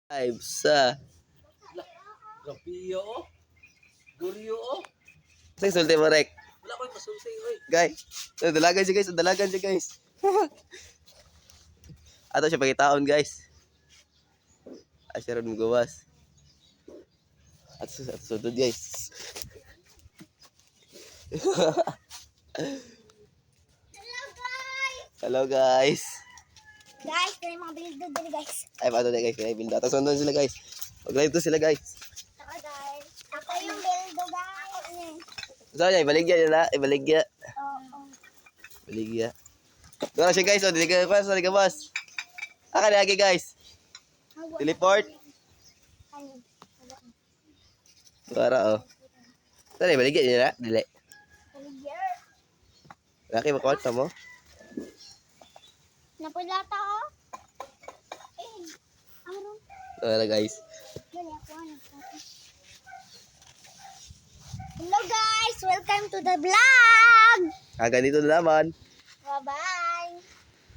Live sa Grabiyo oh. Guryo oh. Sa sulti mo, Rek. Wala ko'y masulti oy. Guys, dalagan siya, guys, dalagan siya, guys. Ato siya pagitaon, guys. Ay, siya ron gawas. Ato sudod, guys. Hello, guys! Hello, guys. Guys, dali mga bildo dali, guys. Ay, paano na, guys, kaya bilda. Tapos sundon sila, guys. Mag-live to sila, guys. Ako, guys. Ako yung bildo, guys. Ako yun. Saan niya? Ibaligya niya na. Ibaligya. Oo. Baligya. Doon na siya, guys. Oh, dili ka pas, dili ka pas. Aka lagi, guys. Teleport. Ano? Para oh. Saan ibaligya niya na? Dili. Baligya. Laki makuha mo. Napulata ko. Eh, aro. Para, guys. Dali ako, ano. Hello, guys! Welcome to the vlog! Ah, ganito na naman. Bye-bye!